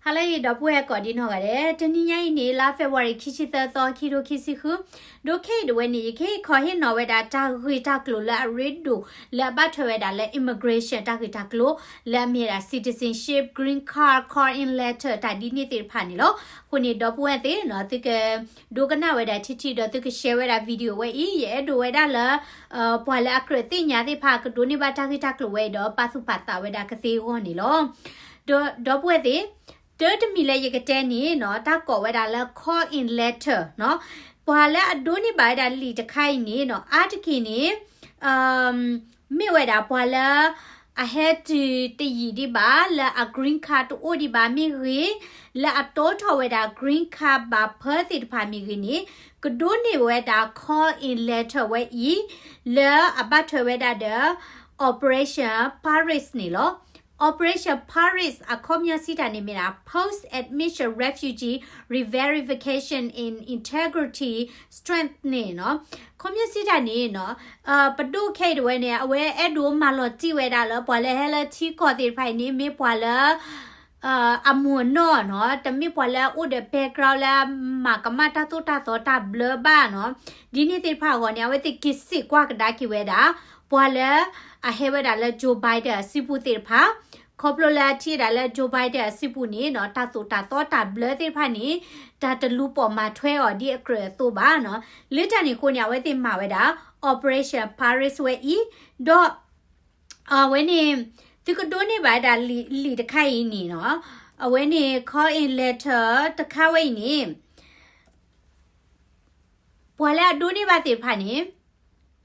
ဟါလၢအဂ့ၤ ဒီပုၢ်ဝဲၢ်ကိးဒံနီၢ်ဂၤဒဲး, တနံၤညါအံၤန့ၣ် လါ February ခံဆံသၢသီ ခံထိခံဆံဃု, ဒီးခဲအံၤဒၣ်ဝဲန့ၣ် ယကဟ့ၣ်ခီဟ့ၣ်နီၤဝဲဒၣ် တၢ်ဂ့ၢ်တၢ်ကျိၤလၢအရ့ဒိၣ် လၢအဘၣ်ထွဲဝဲဒၣ်လၢ immigration တၢ်ဂ့ၢ်တၢ်ကျိၤ လၢအမ့ၢ်ဝဲဒၣ် citizenship, green card, call in letter တၢ်ဒ်န့ၣ်သ့ၣ်တဖၣ်န့ၣ်လီၤ. အဃိန့ၣ် ဒီပုၢ်ဝဲၢ်သ့ၣ်နီၤ သုကဒိကနၣ်ဝဲဒၣ်ထံထံဒီး သုက share ဝဲဒၣ် video ဝဲအံၤ, ယအဲၣ်ဒိးဝဲဒၣ်လၢ ပှၤလၢအကြၢးသ့ၣ်ညါသ့ၣ်တဖၣ် ကဒိးန့ၢ်ဘၣ်တၢ်ဂ့ၢ်တၢ်ကျိၤဝဲအံၤဒီး ပာ်သူၣ်ပာ်သးဝဲဒၣ်ကသ့အဂီၢ်န့ၣ်လီၤ. ဒီး ဒီပုၢ်ဝဲၢ်သ့ၣ်, တၢ်တမံၤလၢယကတဲန့ၣ်နီၤ တၢ်ကိးဝဲဒၣ်လၢ call in letter နီၤ, ပှၤလၢအဒိးန့ၢ်ဘၣ်ဝဲဒၣ်လံာ်တခါအံၤန့ၣ်နီၤ အါတက့ၢ်န့ၣ် မ့ၢ်ဝဲဒၣ်ပှၤလၢ အဟဲတုၤတယံာ်ဒံးဘၣ်, လၢအ green card တအိၣ်ဒံးဘၣ်မ့ၢ်ဂ့ၤ, လၢအတီထီၣ်ဝဲဒၣ် green card ဘၣ်ဖၢသ့ၣ်တဖၣ်မ့ၢ်ဂ့ၤန့ၣ်, ကဒိးန့ၢ်ဝဲဒၣ် call in letter ဝဲအံၤ လၢအဘၣ်ထွဲဝဲဒၣ်ဒီး Operation Paris န့ၣ်လီၤ. Operation Paris အခီပညီစံးတၢ်န့ၣ်မ့ၢ်ဒၣ် Post Admission Refugee Re-verification in Integrity Strengthening နီၤ. အခီပညီစံးတၢ်န့ၣ်နီၤ ပဒိၣ်ခဲအံၤတဝဲန့ၣ် အဝဲအဲၣ်ဒိးမၤလီၤတံၢ်ဝဲဒၣ်လၢ ပှၤလၢဟဲလၢထံကီၢ်သ့ၣ်တဖၣ်အံၤန့ၣ် မ့ၢ်ပှၤလၢ အမူးအနီၢ်နီၤ, တမ့ၢ်ပှၤလၢအအိၣ်ဒီး background လၢမၤကမၣ်တၢ်သိၣ်တၢ်သီတၢ်ဘျၢဘၣ်နီၤ. ဒ်န့ၣ်သ့ၣ်တဖၣ်အဂီၢ်န့ၣ် အဝဲသ့ၣ်က့ၤစံးကွၢ်ကဒါက့ၤဝဲဒၣ် ပှၤလၢအဟဲဝဲဒၣ်လၢ Joe Biden အစုပူၤသ့ၣ်တဖၣ်, ခီဖျိလၢအထံၣ်ဝဲဒၣ်လၢ Joe Biden အစုပူၤန့ၣ်နီၤ တၢ်သိၣ်တၢ်သီတၢ်ဘျၢသ့ၣ်တဖၣ်န့ၣ် တၢ်တလူၤပိာ်မၤထွဲအီၤဒ်အကြၢးအသိးဘၣ်နီၤ. လၢတၢ်န့ၣ်အဃိန့ၣ် အဝဲသ့ၣ်မၤဝဲဒၣ် Operation Paris ဝဲအံၤ, ဒီး အဝဲန့ၣ် သုကဒိးန့ၢ်ဘၣ်ဝဲဒၣ်လံာ်တခါအံၤန့ၣ်နီၤ, အဝဲန့ၣ် call in letter တခါဝဲအံၤန့ၣ် ပှၤလၢအဒိးန့ၢ်ဘၣ်သ့ၣ်တဖၣ်န့ၣ်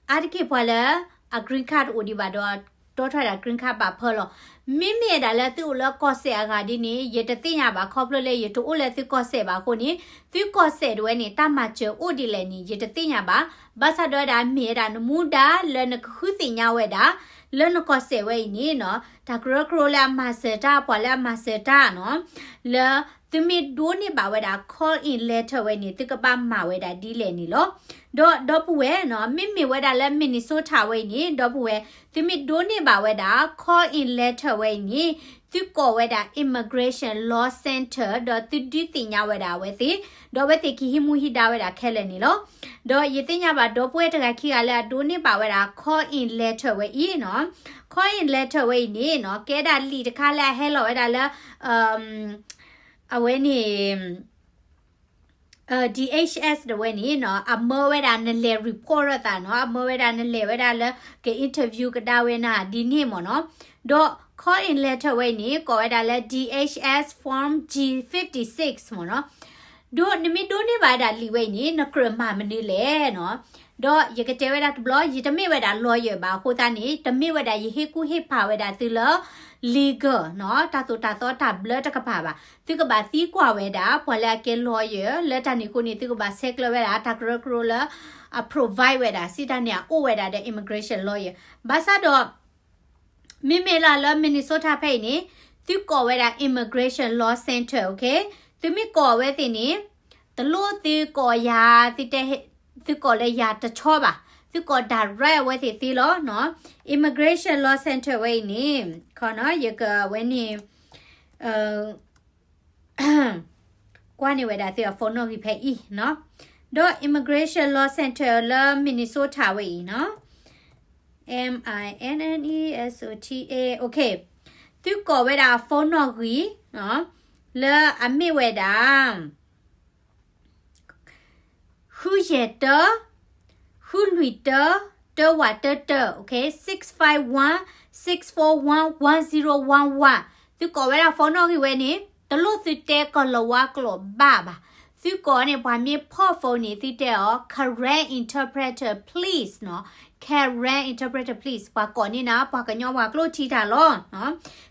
အါတက့ၢ်ပှၤလၢအ green card တအိၣ်ဒံးဘၣ်ဒီး တီထီၣ်ဝဲဒၣ် green card ဘၣ်ဖၢလီၤ. မ့မ့ၢ်ဝဲဒၣ်လၢသုအိၣ်လၢကီၢ်စဲၣ်အဂၤဒ်န့ၣ် ယတသ့ၣ်ညါဘၣ် ခီဖျိလၢယတအိၣ်လၢသုကီၢ်စဲၣ်ဘၣ်အဃိန့ၣ် သုကီၢ်စဲၣ်တဝဲန့ၣ် တၢ်မၤစၢၤအိၣ်ဒ်လဲၣ်န့ၣ် ယတသ့ၣ်ညါဘၣ်. ဘၣ်ဆၣ်ဒီးဝဲဒၣ်မ့ၢ်ဝဲဒၣ်နမူဒါလၢနကဃုသ့ၣ်ညါဝဲဒၣ် လၢနကီၢ်စဲၣ်ဝဲအံၤန့ၣ်နီၤ တၢ်ကရၢကရိလၢအမၤစၢၤတၢ် ပှၤလၢအမၤစၢၤတၢ်နီၤ လၢသုမ့ၢ်ဒိးန့ၢ်ဘၣ်ဝဲဒၣ် call in letter ဝဲန့ၣ် သုကဘၣ်မၤဝဲဒၣ်ဒ်လဲၣ်န့ၣ်လီၤ. ဒီးဒီပုၢ်ဝဲၢ်နီၤ မ့မ့ၢ်ဝဲဒၣ်လၢ Minnesota ဝဲအံၤန့ၣ် ဒီပုၢ်ဝဲၢ် သုမ့ၢ်ဒိးန့ၢ်ဘၣ်ဝဲဒၣ် call in letter ဝဲအံၤန့ၣ် သုကိးဝဲဒၣ် Immigration Law Center ဒီးသုဒုးသ့ၣ်ညါဝဲဒၣ်အဝဲသ့ၣ်, ဒီးအဝဲသ့ၣ်ကဟံးမူဟံးဒါဝဲဒၣ်ခဲလၢာ်န့ၣ်လီၤ. ဒီးယသ့ၣ်ညါဘၣ်ဒီပုၢ်ဝဲၢ်တဂၤခံဂၤလၢအဒိးန့ၢ်ဘၣ်ဝဲဒၣ် call in letter ဝဲအံၤနီၤ, call in letter ဝဲအံၤန့ၣ်နီၤ ကဲဒၣ်လံာ်တခါလၢအဟဲလီၤဝဲဒၣ်လၢ အဝဲန့ၣ် DHS တဝဲန့ၣ်နီၤ အမၢဝဲဒၣ်နလဲၤ report ထီၣ်သးနီၤ, အမၢဝဲဒၣ်နလဲၤဝဲဒၣ်လၢက interview ကဒါဝဲနၤဒ်န့ၣ်မ့ၢ်နီၤ. ဒီး call in letter ဝဲအံၤန့ၣ် ကိးဝဲဒၣ်လၢ DHS Form G fifty-six မ့ၢ်နီၤ. ဒီးနမ့ၢ်ဒိးန့ၢ်ဘၣ်ဝဲဒၣ်လံာ်ဝဲအံၤန့ၣ် နကြၢးမၤမနုၤလဲၣ်နီၤ. ဒီးယကတဲဝဲဒၣ်တဘျီ ယတမ့ၢ်ဝဲဒၣ် lawyer ဘၣ်အဃိသတးန့ၣ် တမ့ၢ်ဝဲဒၣ်ယဟ့ၣ်ကူၣ်ဟ့ၣ်ဖးဝဲဒၣ်သုလၢ legal နီၤ, တၢ်သိၣ်တၢ်သီတၢ်ဘျၢတကပၤဘၣ်. သုကဘၣ်သံကွၢ်ဝဲဒၣ် ပှၤလၢအကဲ lawyer လၢတၢ်န့ၣ်အဃိန့ၣ် သုကဘၣ်ဆဲးကျၢဝဲဒၣ် တၢ်ကရၢကရိလၢ အ provide ဝဲဒၣ် စံးတၢ်န့ၣ် အအိၣ်ဝဲဒၣ်ဒီး immigration lawyer. ဘၣ်ဆၣ်ဒီး မ့မ့ၢ်လၢလၢ Minnesota ဖဲအံၤန့ၣ် သုကိးဝဲဒၣ် Immigration Law Center, okay? သုမ့ၢ်ကိးအဝဲသ့ၣ်န့ၣ် တလိၣ်သုကိးယၤ သုတဲ သုကိးလၢယၤတဆီဘၣ်. သုကိး direct အဝဲသ့ၣ်သ့လီၤနီၤ. Immigration Law Center ဝဲအံၤန့ၣ် ခီနီၤ ယကဝဲန့ၣ် ကွၢ်န့ၢ်ဝဲဒၣ်သုအ phone နီၣ်ဂံၢ်ဖဲအံၤနီၤ. ဒီး Immigration Law Center လၢ Minnesota ဝဲအံၤနီၤ, M I N N E S O T A, okay. သုကိးဝဲဒၣ်အ phone နီၣ်ဂံၢ်နီၤ လၢအမ့ၢ်ဝဲဒၣ် ဃုယဲၢ်တၢ ဃုလွံၢ်တၢ တၢဝးတၢတၢ, okay, six five one, six four one, one zero one one. သုကိးဝဲဒၣ် phone နီၣ်ဂံၢ်ဝဲန့ၣ် တလိၣ်သုတဲကလီၤဝါကျိာ်ဘၣ်ဘၣ်. သုကိးန့ၣ် ပှၤမ့ၢ်ဖီၣ် phone န့ၣ် သုတဲအီၤ Karen interpreter please နီၤ, Karen interpreter please. ပှၤကိးန့ၢ်နၤ ပှၤကညီပှၤကျိာ်ထံတၢ်လီၤ.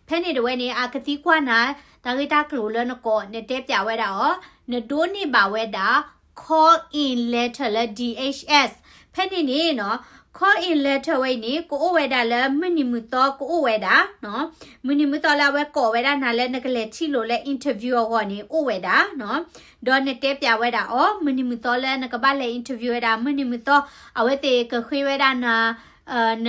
ဖဲန့ၣ်တဝဲန့ၣ် အကသံကွၢ်နၤ တၢ်ဂ့ၢ်တၢ်ကျိၤလၢနကိး နတဲပၠးဝဲဒၣ်အီၤ နဒိးန့ၢ်ဘၣ်ဝဲဒၣ် call in letter လၢ D H S. ဖဲန့ၣ်န့ၣ်နီၤ call in letter ဝဲအံၤန့ၣ် ကအိၣ်ဝဲဒၣ်လၢမုၢ်နံၤမုၢ်သီကအိၣ်ဝဲဒၣ်နီၤ, မုၢ်နံၤမုၢ်သီလၢအဝဲကိးဝဲဒၣ်နၤလၢနကလဲၤထံၣ်လိာ်လၢ interview အဂီၢ်န့ၣ် အိၣ်ဝဲဒၣ်နီၤ, ဒီးနတဲပၠးဝဲဒၣ်အီၤ မုၢ်နံၤမုၢ်သီလၢနကဘၣ်လဲၤ interview ဝဲဒၣ် မုၢ်နံၤမုၢ်သီ အဝဲသ့ၣ်ကဃ့ဝဲဒၣ်နၤ န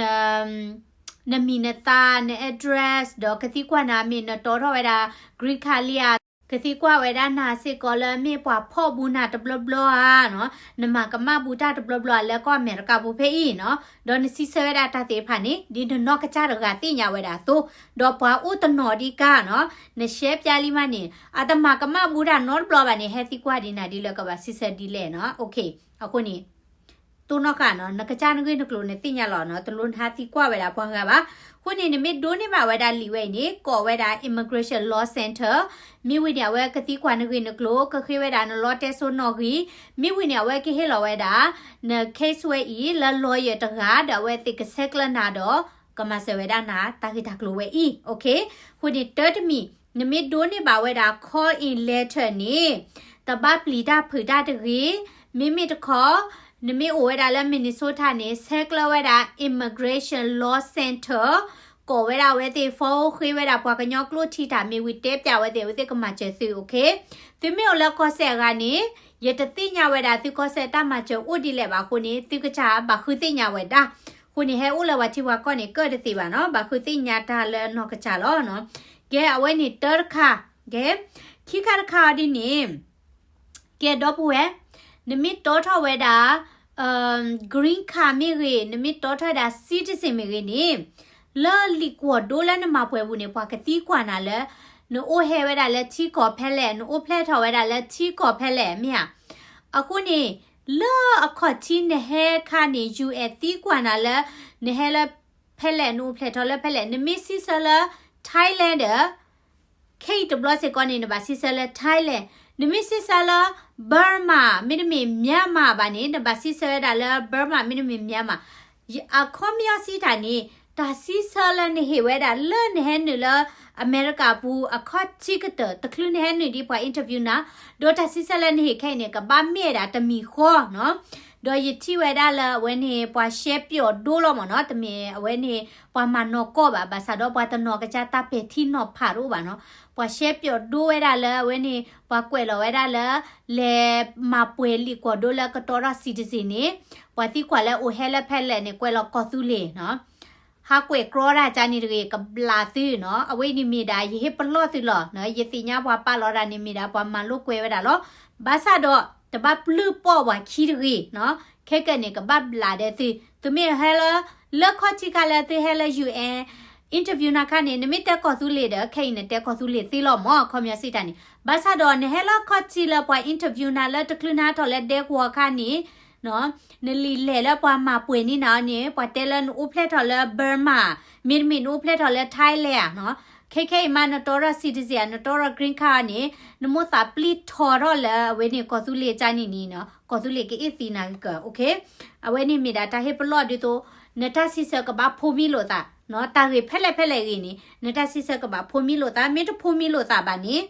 နမံၤနသၣ် န address ဒီးကသံကွၢ်နၤမ့ၢ်နတီထီၣ်ဝဲဒၣ် green card လံဧါ ကသံကွၢ်ဝဲဒၣ်နၤစ့ၢ်ကီးလၢမ့ၢ်ပှၤဖီၣ်ဘူးနၤတဘျီဘျီဧါနီၤ, နမၤကမၣ်ဘူးတၢ်တဘျီဘျီဧါလၢကီၢ်အမဲရကၤပူၤဖဲအံၤနီၤ, ဒီးနစံးဆၢဝဲဒၣ်တၢ်သ့ၣ်တဖၣ်န့ၣ် ဒ်နနီၢ်ကစၢ်တဂၤသ့ၣ်ညါဝဲဒၣ်အသိး, ဒီးပှၤအိၣ်တနီၤဒံးကါနီၤ, နရှဲပျါလံမးန့ၣ် အတမၤကမၣ်ဘူးတၢ်နီတဘျီဘၣ်န့ၣ် ဟဲသံကွၢ်ဒံးနၤဒ်လၢကဘၣ်စံးဆၢဒ်လဲၣ်နီၤ. အဃိန့ၣ် တိၢ်နီၣ်ဃာ်နီၤ, နကစၢ်နဂ့ၢ်နကျိၤနသ့ၣ်ညါလီၤနီၤ, တလိၣ်နဟးသံကွၢ်ဝဲဒၣ်ပှၤဂၤဘၣ်. အဃိန့ၣ် နမ့ၢ်ဒိးန့ၢ်ဘၣ်ဝဲဒၣ်လံာ်ဝဲအံၤန့ၣ် ကိးဝဲဒၣ် Immigration Law Center, မ့ၢ်ဝံၤန့ၣ် အဝဲကသံကွၢ်နဂ့ၢ်နကျိၤ, ကဃ့ဝဲဒၣ်နလီတဲစိနီၣ်ဂံၢ်, မ့ၢ်ဝံၤန့ၣ် အဝဲကဟ့ၣ်လီၤဝဲဒၣ် န case ဝဲအံၤ လၢ lawyer တဂၤ ဒီးအဝဲသ့ၣ်ကဆဲးကျၢနၤဒီး ကမၤစၢၤဝဲဒၣ်နၤ တၢ်ဂ့ၢ်တၢ်ကျိၤဝဲအံၤ. အဃိန့ၣ် တၢ်တမံၤ နမ့ၢ်ဒိးန့ၢ်ဘၣ်ဝဲဒၣ် call in letter န့ၣ် တဘၣ်ပျံၤတၢ်ဖုးတၢ်တဂ့ၤ, မ့မ့ၢ်တခီ နမ့ၢ်အိၣ်ဝဲဒၣ်လၢ Minnesota န့ၣ် ဆဲးကျၢဝဲဒၣ် Immigration Law Center, ကိးဝဲဒၣ်အဝဲသ့ၣ် phone ဃ့ဝဲဒၣ်ပှၤကညီကျိာ်ထံတၢ် မ့ၢ်ဝံၤတဲပၠးဝဲသ့ၣ် အဝဲသ့ၣ်ကမၤစၢၤသု, okay. သုမ့ၢ်အိၣ်လၢကီၢ်စဲၣ်အဂၤန့ၣ် ယတသ့ၣ်ညါဝဲဒၣ်သုကီၢ်စဲၣ်တၢ်မၤစၢၤအိၣ်ဒ်လဲၣ်ဘၣ်အဃိန့ၣ် သုကစၢ်ဘၣ်ဃုသ့ၣ်ညါဝဲဒၣ်. အဃိန့ၣ် ဟဲအိၣ်လၢပှၤထံပှၤကီၢ်န့ၣ် ကၢၣ်တသ့ဘၣ်နီၤ, ဘၣ်ဃုသ့ၣ်ညါတၢ်လၢနီၢ်ကစၢ်လီၤ. ကဲ အဝဲန့ၣ်တၢတခါ, ကဲ ခံခါတခါအီၤဒ်န့ၣ် ကဲ ဒီပုၢ်ဝဲၢ်, နမ့ၢ်တီထီၣ်ဝဲဒၣ် green card မ့ၢ်ဂ့ၤ, နမ့ၢ်တီထီၣ်ဝဲဒၣ် citizen မ့ၢ်ဂ့ၤန့ၣ်, လၢလံာ်ကွီၢ်ဒိလၢနမၤပှဲၤပူၤန့ၣ် ပှၤကသံကွၢ်နၤလၢ နအိၣ်ဟဲဝဲဒၣ်လၢထံကီၢ်ဖဲလဲၣ်, နအိၣ်ဖျဲၣ်ထီၣ်ဝဲဒၣ်လၢထံကီၢ်ဖဲလဲၣ် မ့ၢ်ဧါ. အဃိန့ၣ် လၢအခီၣ်ထံးနဟဲခါန့ၣ် ယူၢ်အဲၣ်သံကွၢ်နၤလၢ နဟဲလၢဖဲလဲၣ်, နအိၣ်ဖျဲၣ်ထီၣ်လၢဖဲလဲၣ်. နမ့ၢ်စံးဆၢလၢ Thailand ဒီး ခဲအံၤတဘျီစ့ၢ်ကီးန့ၣ် နဘၣ်စံးဆၢလၢ Thailand. နမ့ၢ်စံးဆၢလၢ Burma မ့တမ့ၢ် Myanmar ဘၣ်န့ၣ် နဘၣ်စံးဆၢဝဲဒၣ်လၢ Burma မ့တမ့ၢ် Myanmar. အခီပညီစံးတၢ်န့ၣ် တၢ်စံးဆၢလၢနဟ့ၣ်ဝဲဒၣ်လၢနဟဲနုာ်လၢအမဲရကၤပူၤ အခီၣ်ထံးကတၢၢ် တချုးနဟဲနုာ်ဒ်ပှၤ interview နၤ, ဒီးတၢ်စံးဆၢလၢနဟ့ၣ်ခဲအံၤန့ၣ် ကဘၣ်မ့ၢ်ဝဲဒၣ်တမံၤဃီနီၤ. ဒီးယထံၣ်ဝဲဒၣ်လၢအဝဲန့ၣ် ပှၤရှဲပျီၣ်ဒိလီၤမ့ၢ်နီၤ, တမ့ၢ်အဝဲန့ၣ် ပှၤမၤနီၢ်ကီၢ်ဘၣ်, ဘၣ်ဆၣ်ဒီးပှၤတနီၤကစၢ်တၢ်ပဲာ်ထံနီၤဖးတအိၣ်ဘၣ်နီၤ. ပှၤရှဲပျီၣ်ဒိဝဲဒၣ်လၢအဝဲန့ၣ် ပှၤကွဲးလီၤဝဲဒၣ်လၢ လဲၤမၤပှဲၤလံာ်ကွီၢ်ဒိလၢကတီထီၣ် citizen န့ၣ်, ပှၤသံကွၢ်လၢအိၣ်ဟဲလၢဖဲလဲၣ်န့ၣ် ကွဲးလီၤကီၢ်သူလ့ၤနီၤ. ဟးကွဲးကြီတၢ်ကန့ၣ်တဂ့ၤ ကဘျးသုနီၤ. အဝဲန့ၣ်မ့ၢ်ဒၣ် ယဟ့ၣ်ပလီၢ်သုလီၤ. ယသ့ၣ်ညါပှၤပာ်လီၤဒၣ်န့ၣ်မ့ၢ်ဒၣ်ပှၤမၤလိာ်ကွဲဝဲဒၣ်လီၤ. ဘၣ်ဆၣ်ဒီး တဘၣ်ပျုၢ်ပိာ်ပှၤခံတဂ့ၤနီၤ. ခဲကနံၣ်န့ၣ် ကဘၣ်ဘျးဒီးသု, သုမ့ၢ်ဟဲလၢ လၢခီၣ်ထံးခါလၢသုဟဲလၢ ယူၢ်အဲၣ် interview နၤခါန့ၣ် နမ့ၢ်တဲကီၢ်သူလ့ၤဒီး ခဲအံၤနတဲကီၢ်သူလ့ၤသ့လီၤမ့ၢ် အခီပညီစံးတၢ်န့ၣ်. ဘၣ်ဆၣ်ဒီးနဟဲလၢခီၣ်ထံးလၢပှၤ interview နၤလၢတချုးနဟးထီၣ်လၢဒဲကဝီၤခါန့ၣ် နလံာ်လဲၢ်လၢပှၤမၤပှဲၤန့ၢ်နၤန့ၣ် ပှၤတဲလၢနအိၣ်ဖျဲၣ်ထီၣ်လၢ Burma, မ့တမ့ၢ်နအိၣ်ဖျဲၣ်ထီၣ်လၢ Thailand ဧါနီၤ. ခဲခဲအံၤမး နတီထီၣ် citizen ဧါ, နတီထီၣ် green card န့ၣ် နမိၣ်သးပျံၤထီၣ်ထီၣ်လၢအဝဲန့ၣ်ကီၢ်သူလ့ၤကန့ၣ်န့ၣ်နီၤ, ကီၢ်သူလ့ၤကအ့ၣ်သံနၤကကၢၢ်, okay. အဝဲန့ၣ်မ့ၢ်ဒၣ်တၢ်ဟ့ၣ်ပလီၢ်ဒ်သိး နတၢ်စံးဆၢကဘၣ်ဖိးမံလိာ်သး, တၢ်ဂ့ၢ်ဖဲလဲၣ်ဖဲလဲၣ်ဂ့ၤန့ၣ် နတၢ်စံးဆၢကဘၣ်ဖိးမံလိာ်သး, မ့ၢ်တဖိးမံလိာ်သးဘၣ်န့ၣ်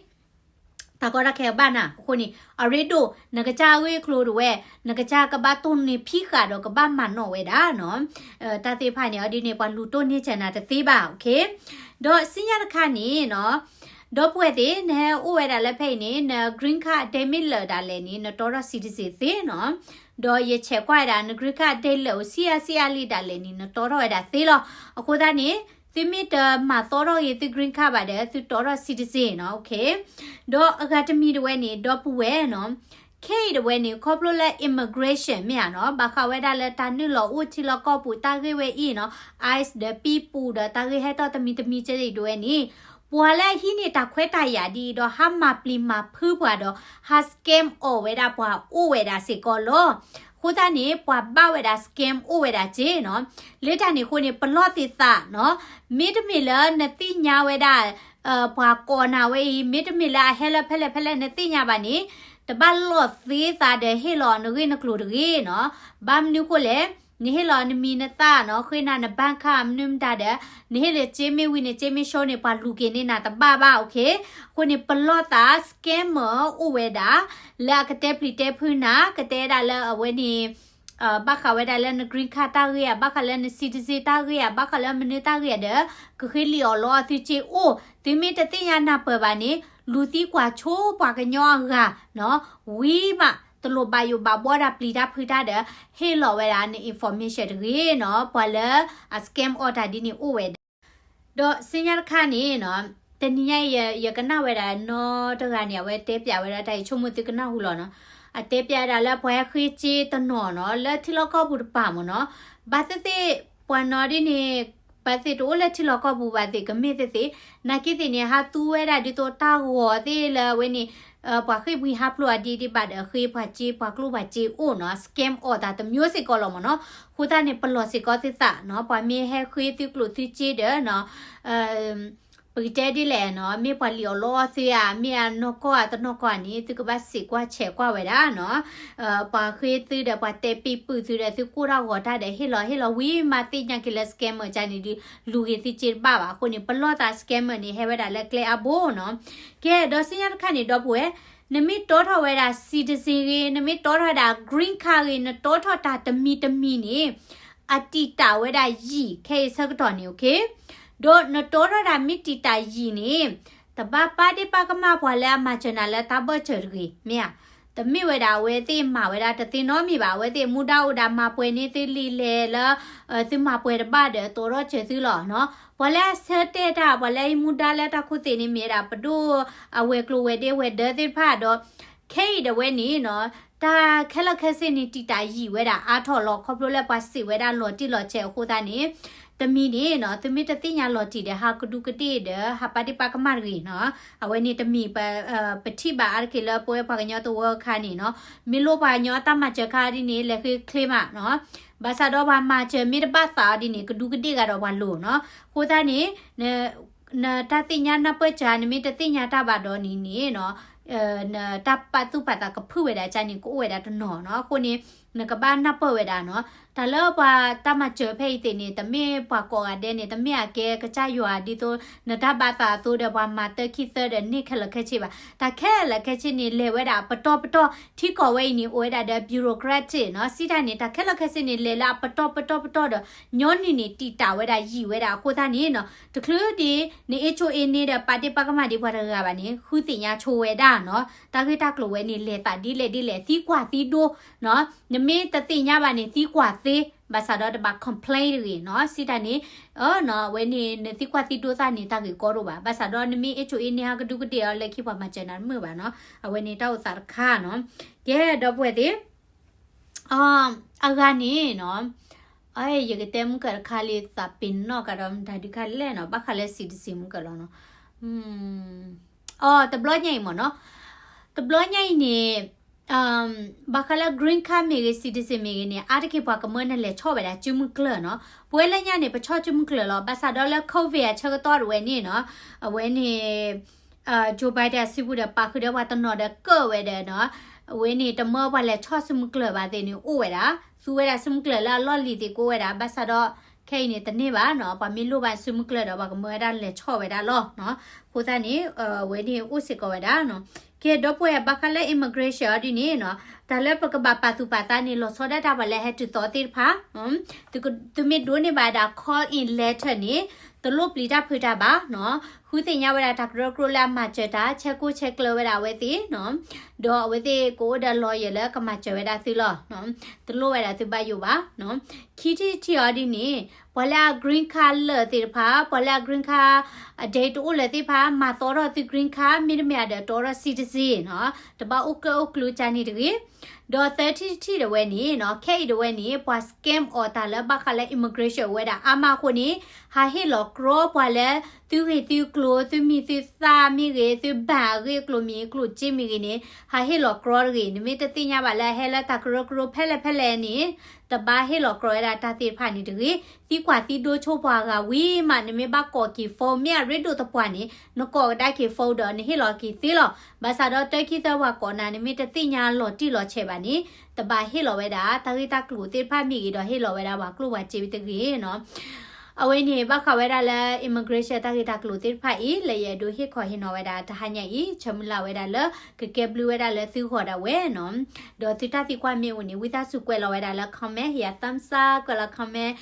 တၢ်ကီတၢ်ခဲကဘၣ်နၤ. အဃိန့ၣ် အရ့ဒိၣ် နကစၢ်အဂ့ၢ်အကျိၤတဝဲ နကစၢ်ကဘၣ်တိၢ်န့ၢ်ဖံးဃာ်ဒီးကဘၣ်မၤနီၣ်ဝဲဒၣ်နီၤ. တၢ်သ့ၣ်တဖၣ်န့ၣ် အဒ်န့ၣ် ပှၤလူၤတိၢ်န့ၢ်စၢၤနၤတသ့ဘၣ်, okay. ဒီးစံညါတခါန့ၣ်နီၤ, ဒီပုၢ်ဝဲၢ်သ့ၣ် နဟဲအိၣ်ဝဲဒၣ်လၢဖဲအံၤန့ၣ် န green card အဒဲမ့ၢ်လၢာ်ဒၣ်လဲာ်န့ၣ် နတီထီၣ် citizen သ့နီၤ. ဒီးယဆဲးကွၢ်ဝဲဒၣ် န green card အဒဲလၢာ်အိၣ်ဆံးအါဆံးအါလံဒၣ်လဲာ်န့ၣ် နတီထီၣ်ဝဲဒၣ်သ့လီၤ. အဃိသတးန့ၣ် သုမ့ၢ်တမၤသီထီၣ်ဂ့ၤသု green card ဘၣ်ဒီး သုတီထီၣ် citizen နီၤ, okay. ဒီးအဂၤတမံၤတဝဲန့ၣ် ဒီပုၢ်ဝဲၢ်နီၤ, ခဲအံၤတဝဲန့ၣ် ခီဖျိလၢ immigration မ့ၢ်ဧါနီၤ, ဘၣ်ဃးဝဲဒၣ်လၢတၢ်နုာ်လီၤအိၣ်ထံလီၢ်ကီၢ်ပူၤတၢ်ဂ့ၢ်ဝဲအံၤနီၤ, ice ဒီး ပံပူၤ ဒီးတၢ်ဂ့ၢ်ဟဲထီၣ်တမံၤတမံၤကဲအံၤတဝဲန့ၣ် ပှၤလၢအဟံးန့ၢ်တၢ်ခွဲးတၢ်ယာ်ဒ်အံၤဒီး ဟးမၤပျံၤမၤဖုးပှၤဒီး ဟး scam အီၣ်ဝဲဒၣ်ပှၤအိၣ်ဝဲဒၣ်စ့ၢ်ကီးလီၤ. အဃိသတးန့ၣ် ပှၤဘၣ်ဝဲဒၣ် scam အိၣ်ဝဲဒၣ်က့နီၤ. လၢတၢ်န့ၣ်အဃိန့ၣ် ပလီၢ်သ့ၣ်သးနီၤ, မ့တမ့ၢ်လၢနသ့ၣ်ညါဝဲဒၣ် ပှၤကိးနၤဝဲအံၤ မ့တမ့ၢ်လၢအဟဲလၢဖဲလဲၣ်ဖဲလဲၣ်နသ့ၣ်ညါဘၣ်န့ၣ် တဘၣ်လီၢ်သ့သးဒီးဟ့ၣ်လီၤနဂ့ၢ်နကျိၤတဂ့ၤနီၤ. ဘၣ်မနုၤဃိလဲၣ်, နဟ့ၣ်လီၤနမံၤနသၣ်နီၤ, ဃ့နၤန bank card မနုၤမတၤဒီး နဟ့ၣ်လၢက့မ့ၢ်ဝံၤန့ၣ် က့မ့ၢ် show န့ၣ် ပှၤလူၤက့ၤန့ၢ်နၤတဘၣ်ဘၣ်, okay. အဃိန့ၣ် ပလီၢ်သး scammer အိၣ်ဝဲဒၣ် လၢအကတဲပျံၤတဲဖုးနၤ, ကတဲဒၣ်လၢအဝဲန့ၣ် ဘၣ်ဃးဝဲဒၣ်လၢန green card တၢ်ဂ့ၢ်ဧါ, ဘၣ်ဃးလၢန citizen တၢ်ဂ့ၢ်ဧါ, ဘၣ်ဃးလၢမနုၤတၢ်ဂ့ၢ်ဧါဒီး ကဃ့လံာ်အီၣ်လီအီသုက့အိၣ်, သုမ့ၢ်တသ့ၣ်ညါနၢ်ပၢၢ်ဘၣ်န့ၣ် လူၤသံကွၢ်ဆိပှၤကညီအဂၤနီၤ, ဝံၤမး တလိၣ်ဘၣ်ယိၣ်ဘၣ်ဘှီတၢ်ပျံၤတၢ်ဖုးတၢ်ဒီး ဟ့ၣ်လီၤဝဲဒၣ်န information တဂ့ၤနီၤ, ပှၤလၢအ scam အီၣ်တၢ်ဒ်န့ၣ်အိၣ်ဝဲဒၣ်. ဒီးစံညါတခါန့ၣ်နီၤ တနံၤညါအံၤ ယကနၣ်ဝဲဒၣ်နီတဂၤန့ၣ် အဝဲတဲပၠးဝဲဒၣ်တၢ်အံၤ ဆိကမိၣ်သုကနၢ်ဟူလီၤနီၤ. အတဲပၠးဝဲဒၣ်လၢပှၤဟဲဃ့စ့တနီၤနီၤ လၢထံလီၢ်ကီၢ်ပူၤတပၤမ့ၢ်နီၤ. ဘၣ်သ့ၣ်သ့ၣ် ပှၤနီၤဒ်န့ၣ် ဘၣ်သ့ၣ်တအိၣ်လၢထံလီၢ်ကီၢ်ပူၤဘၣ်သ့ၣ် ကမ့ၢ်သ့ၣ်သ့ၣ် နာ်က့သ့ၣ်န့ၣ် ဟးသူဝဲဒၣ်ဒ်သိးတၢ်ဂီၤသ့ၣ်လၢအဝဲန့ၣ် ပှၤဃ့ၢ်ဘှံးဟးဖျိးအဒံးဒံးဘၣ်ဒီး ဃ့ပှၤစ့ပှၤကျိပှၤစ့အိၣ်နီၤ scam အီၣ်တၢ်တမျိုးစ့ၢ်ကီးလီၤမ့ၢ်နီၤ. အဃိသတးန့ၣ် ပလီၢ်စ့ၢ်ကီးသုသးနီၤ ပှၤမ့ၢ်ဟဲဃ့သုကျိၣ်သုစ့ဒီးနီၤ ပကတဲဒ်လဲၣ်နီၤ မ့ၢ်ပှၤလံၣ်အီၣ်လီအီၣ်သုဧါ မ့ၢ်အနီၢ်ကီၢ်ဧါတနီၢ်ကီၢ်ဧါန့ၣ် သုကဘၣ်စံးကွၢ်ဆဲးကွၢ်ဝဲဒၣ်နီၤ. ပှၤဃ့သုဒီးပှၤတဲပံပုာ်သုဒီး သုကိၢ်တၢ်ဂီၤတၢ်ဒီး ဟ့ၣ်လီၤဟ့ၣ်လီၤဝံၤမးသ့ၣ်ညါက့ၤလၢ scammer ကန့ၣ်ဒုး လူၤက့ၤသုစ့တဘၣ်ဘၣ်. အဃိန့ၣ် ပလီၢ်သး scammer န့ၣ် ဟဲဝဲဒၣ်လၢကျဲအါဘိနီၤ. ကဲ ဒီးဆူညါတခါန့ၣ် ဒီပုၢ်ဝဲၢ် နမ့ၢ်တီထီၣ်ဝဲဒၣ် citizen ဂ့ၤ နမ့ၢ်တီထီၣ်ဝဲဒၣ် green card ဂ့ၤ နတီထီၣ်တၢ်တမံၤတမံၤန့ၣ် အတံာ်တာ်ဝဲဒၣ်ယံာ် ခဲအံၤဆၢကတီၢ်န့ၣ် okay. ဒီးနတီထီၣ်ဒၣ်မ့ၢ်တံာ်တာ်ယံာ်န့ၣ် တဘၣ်ပာ်ဒ့ၣ်ပာ်ကမၣ်ပှၤလၢအမၤစၢၤနၤလၢတၢ်ဘၢၣ်စၢၤတဂ့ၤ မ့ၢ်ဧါ. တမ့ၢ်ဝဲဒၣ်အဝဲသ့ၣ်မၤဝဲဒၣ်တသ့နီတမံၤဘၣ် အဝဲသ့ၣ်မူဒါအိၣ်ဒၣ်မၤပှဲၤန့ၢ်သုလံာ်လဲၢ်လၢ သုမၤပှဲၤတဘၣ်ဒီး တီထီၣ်စၢၤသုလီၤနီၤ. ပှၤလၢအဆၢတဲာ်တၢ် ပှၤလၢအမူဒါလၢတၢ်ခိၣ်သ့ၣ်န့ၣ်မ့ၢ်ဝဲဒၣ် ပဒိၣ်အဝဲၤကျိၤဝဲၤဒ့ဝဲၤဒၢသ့ၣ်တဖၣ်ဒီး ခဲအံၤဒၣ်ဝဲန့ၣ်နီၤ တၢ်ခဲလၢာ်ခဲဆ့န့ၣ် တံာ်တာ်ယံာ်ဝဲဒၣ်အါထီၣ်လီၤ ခီဖျိလၢပှၤစံးဝဲဒၣ်လီၤတံၢ်လီၤဆဲးအဃိသတးန့ၣ် တမံၤန့ၣ်နီၤ သုမ့ၢ်တသ့ၣ်ညါလီၤတံၢ်ဒီး ဟးကဒူးကဒ့ၣ်ဒီး ဟးပာ်ဒ့ၣ်ပာ်ကမၣ်တဂ့ၤနီၤ. အဝဲန့ၣ်တမံၤ ပထံၣ်ဘၣ်အါတက့ၢ်လၢပဝဲပှၤကညီတဝၢအခါန့ၣ်နီၤ မ့ၢ်လိၣ်ပှၤကညီအတၢ်မၤစၢၤခါဒ်န့ၣ် လဲၤဃ့ချ့မးနီၤ. ဘၣ်ဆၣ်ဒီးပှၤမၤစၢၤမ့ၢ်တဘၣ်သးအီၤဒ်န့ၣ် ကဒူးကဒ့ၣ်ဂၤဒီးပှၤလိၤနီၤ. အဃိသတးန့ၣ် နတၢ်သ့ၣ်ညါနၢ်ပၢၢ်စၢၤ နမ့ၢ်တသ့ၣ်ညါတၢ်ဘၣ်ဒီးန့ၣ်န့ၣ်နီၤ နတၢ်ပာ်သူၣ်ပာ်သးကဖုၣ်ဝဲဒၣ်ကန့ၣ် ကအိၣ်ဝဲဒၣ်တနီၤနီၤ. အဃိန့ၣ် နကဘၣ်နၢ်ပၢၢ်ဝဲဒၣ်နီၤ. တၢ်လၢပှၤတၢ်မၤစၢၤဖဲအံၤသ့ၣ်န့ၣ် တမ့ၢ်ပှၤကိးဂၤဒဲးန့ၣ် တမ့ၢ်အကဲကစၢ်ယွၤဒ်သိး နတၢ်ဘၣ်သးအသိးဒီးပှၤမၤတၢ်ခံသၢဒီးန့ၢ်ခဲလၢာ်ခဲဆ့ဘၣ်. တၢ်ခဲလၢာ်ခဲဆ့န့ၣ် လဲၤဝဲဒၣ်အပတီၢ်ပတီၢ် ထံကီၢ်ဝဲအံၤန့ၣ် အိၣ်ဝဲဒၣ်ဒီး bureaucratic နီၤ စံးတၢ်န့ၣ် တၢ်ခဲလၢာ်ခဲဆ့န့ၣ်လဲၤလၢအပတီၢ်ပတီၢ်ပတီၢ်ဒီး ညီနုၢ်န့ၣ် တံာ်တာ်ဝဲဒၣ်ယံာ်ဝဲဒၣ်အဃိသတးန့ၣ်နီၤ တချုးဒံး န HOA န့ၣ်ဒီး ပာ်ဒ့ၣ်ပာ်ကမၣ်ဒံးပှၤတဂၤဘၣ်န့ၣ် ဃုသ့ၣ်ညါဆိဝဲဒၣ်နီၤ တၢ်ဂ့ၢ်တၢ်ကျိၤဝဲန့ၣ် လဲၤသးဒ်လဲၣ်ဒ်လဲၣ် သံကွၢ်သံဒိနီၤ နမ့ၢ်တသ့ၣ်ညါဘၣ်န့ၣ် သံကွၢ်သ့ ဘၣ်ဆၣ်ဒီးတဘၣ် complain တဂ့ၤနီၤ စံးတၢ်န့ၣ် အဝဲန့ၣ် နသံကွၢ်သံဒိသၣ်န့ၣ် တၢ်ဂ့ၢ်ကီဒိၣ်ဘၣ် ဘၣ်ဆၣ်ဒီးနမ့ၢ် HOA န့ၣ် ဟးကဒူးကဒ့ၣ်အီၤလၢခံပှၤမၤစၢၤနၤတမုာ်ဘၣ်နီၤ အဝဲန့ၣ်တၢ်အိၣ်သးတခါနီၤ ကဲ ဒီပုၢ်ဝဲၢ်သ့ၣ် အဂၤန့ၣ်နီၤ ယကတဲမုၢ်ကၢၢ်တခါလံ သးပ့ၤနီၣ်ကဒီးမတၤဒုးခါလဲၣ်နီၤ ဘၣ်ဃးလၢ citizen မုၢ်ကၢၢ်လီၤနီၤ အ တဘျီညါအံၤမ့ၢ်နီၤ တဘျီညါအံၤန့ၣ် ဘၣ်ဃးလၢ green card မ့ၢ်ဂ့ၤ citizen မ့ၢ်ဂ့ၤန့ၣ် အါတက့ၢ်ပှၤကမၢနလဲၤဆီၣ်ဝဲဒၣ်စုမုၢ်ကျၢၢ်နီၤ ပဝဲလၢညါန့ၣ် ပဆီၣ်စုမုၢ်ကျၢၢ်လီၤ ဘၣ်ဆၣ်ဒီးလၢ COVID အဆၢကတီၢ်တဝဲန့ၣ်နီၤ အဝဲန့ၣ် Joe Biden အစုပူၤဒီးပာ်ဃုာ်ဒီးပှၤတနီၤဒီးကၢၣ်ဝဲဒီးနီၤ အဝဲန့ၣ် တမၢပှၤလဲၤဆီၣ်စုမုၢ်ကျၢၢ်ဘၣ်သ့ၣ်န့ၣ် အိၣ်ဝဲဒၣ် သူဝဲဒၣ်စုမုၢ်ကျၢၢ်လၢအလီၢ်လံၤသ့ၣ်ကအိၣ်ဝဲဒၣ် ဘၣ်ဆၣ်ဒီး ခဲအံၤန့ၣ်တန့ၢ်ဘၣ်နီၤ ပှၤမ့ၢ်လိၣ်ဘၣ်စုမုၢ်ကျၢၢ်ဒီး ပှၤကမၢဝဲဒၣ်လဲၤဆီၣ်ဝဲဒၣ်လီၤနီၤ အဃိသတးန့ၣ် အဝဲန့ၣ်အိၣ်စ့ၢ်ကီးဝဲဒၣ်နီၤ ကဲ ဒီပုၢ်ဝဲၢ် ဘၣ်ဃးလၢ immigration အီၤဒ်န့ၣ်နီၤ တၢ်လၢပကဘၣ်ပာ်သူၣ်ပာ်သးန့ၣ် လီၤဆီဒၣ်တၢ်ပှၤလၢဟဲတုၤသီသ့ၣ်တဖၣ် သုမ့ၢ်ဒိးန့ၢ်ဘၣ်ဒၣ် call in letter န့ၣ် တလိၣ်ပျံၤတၢ်ဖုးတၢ်ဘၣ်နီၤ ဃုသ့ၣ်ညါဝဲဒၣ်တၢ်ကရၢကရိလၢအမၤစၢၤတၢ် ဆဲးကိၢ်ဆဲးကျၢၤဝဲဒၣ်အဝဲသ့ၣ်နီၤ ဒီးအဝဲသ့ၣ်ကအိၣ်ဒီး lawyer လၢကမၤစၢၤဝဲဒၣ်သုလီၤ တလိၣ်ဝဲဒၣ်သုဘၣ်ယိၣ်ဘၣ်နီၤ ခံထံၣ်တထံၣ်အီၤဒ်န့ၣ် ပှၤလၢအ green card လၢာ်သ့ၣ်တဖၣ် ပှၤလၢအ green card အဒဲတအိၣ်လၢာ်သ့ၣ်တဖၣ် မၤသီထီၣ်သု green card မ့တမ့ၢ်ဒီးတီထီၣ် citizen နီၤ တဘၣ်အိၣ်ကျၢၢ်အိၣ်ကျူတၢ်န့ၣ်တဂ့ၤ ဒီးသၢထံၣ်တထံၣ်တဝဲန့ၣ်နီၤ ခဲအံၤတဝဲန့ၣ် ပှၤ scam အီၤတၢ်လၢဘၣ်ဃးလၢ immigration ဝဲဒၣ်အါမးအဃိန့ၣ် ဟးဟ့ၣ်လီၤကြီပှၤလၢ သုဂ့ၢ်သုကျိၤ သုမံၤသုသၣ်မ့ၢ်ဂ့ၤ သု bank အဂ့ၢ်အကျိၤမ့ၢ်ဂ့ၤ ကျိၣ်စ့မ့ၢ်ဂ့ၤန့ၣ် ဟးဟ့ၣ်လီၤကြီတဂ့ၤ နမ့ၢ်တသ့ၣ်ညါဘၣ်လၢအဟဲလၢတၢ်ကရၢကရိဖဲလဲၣ်ဖဲလဲၣ်န့ၣ် တဘၣ်ဟ့ၣ်လီၤကြီဝဲဒၣ်တၢ်သ့ၣ်တဖၣ်န့ၣ်တဂ့ၤ သံကွၢ်သံဒိဆိပှၤဂၤဝံၤမး နမ့ၢ်ဘၣ်ကိးက့ၤ phone မ့ၢ်အရ့ဒိၣ်သပှၢ်န့ၣ် နကိးကဒါက့ၤ phone ဒီးနဟ့ၣ်လီၤက့ၤသ့လီၤ ဘၣ်ဆၣ်ဒီးတၢ်ခံသၢပှၤကိးနၤ နမ့ၢ်တသ့ၣ်ညါလီၤတံၢ်လီၤဆဲးဘၣ်န့ၣ် တဘၣ်ဟ့ၣ်လီၤဝဲဒၣ် တၢ်ဂ့ၢ်တၢ်ကျိၤသ့ၣ်တဖၣ်မ့ၢ်ဂ့ၤဒီးဟ့ၣ်လီၤဝဲဒၣ်ပှၤကျိၣ်ပှၤစ့တဂ့ၤနီၤ အဝဲန့ၣ် ဘၣ်ဃးဝဲဒၣ်လၢ immigration တၢ်ဂ့ၢ်တၢ်ကျိၤသ့ၣ်တဖၣ်အံၤ လၢယအဲၣ်ဒိးဟ့ၣ်ခီဟ့ၣ်နီၤဝဲဒၣ်တဟါညါအံၤ ဆၢမုၢ်လၢ်ဝဲဒၣ်လၢ ကကဲဘျုးဝဲဒၣ်လၢသုဂီၢ်ဒၣ်ဝဲနီၤ ဒီးသုတၢ်သံကွၢ်မ့ၢ်အိၣ်န့ၣ် ဝံသးစူၤကွဲးလီၤဝဲဒၣ်လၢ comment ဟ့ၣ်ယၤ thumbs up ကွဲးလီၤ comment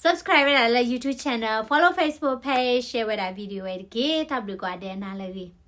subscribe ဝဲဒၣ်လၢ YouTube channel follow Facebook page share ဝဲဒၣ် video ဝဲတက့ၢ် တၢ်ဘျုးကိးဂၤဒဲးနၤလၢအဂ့ၤ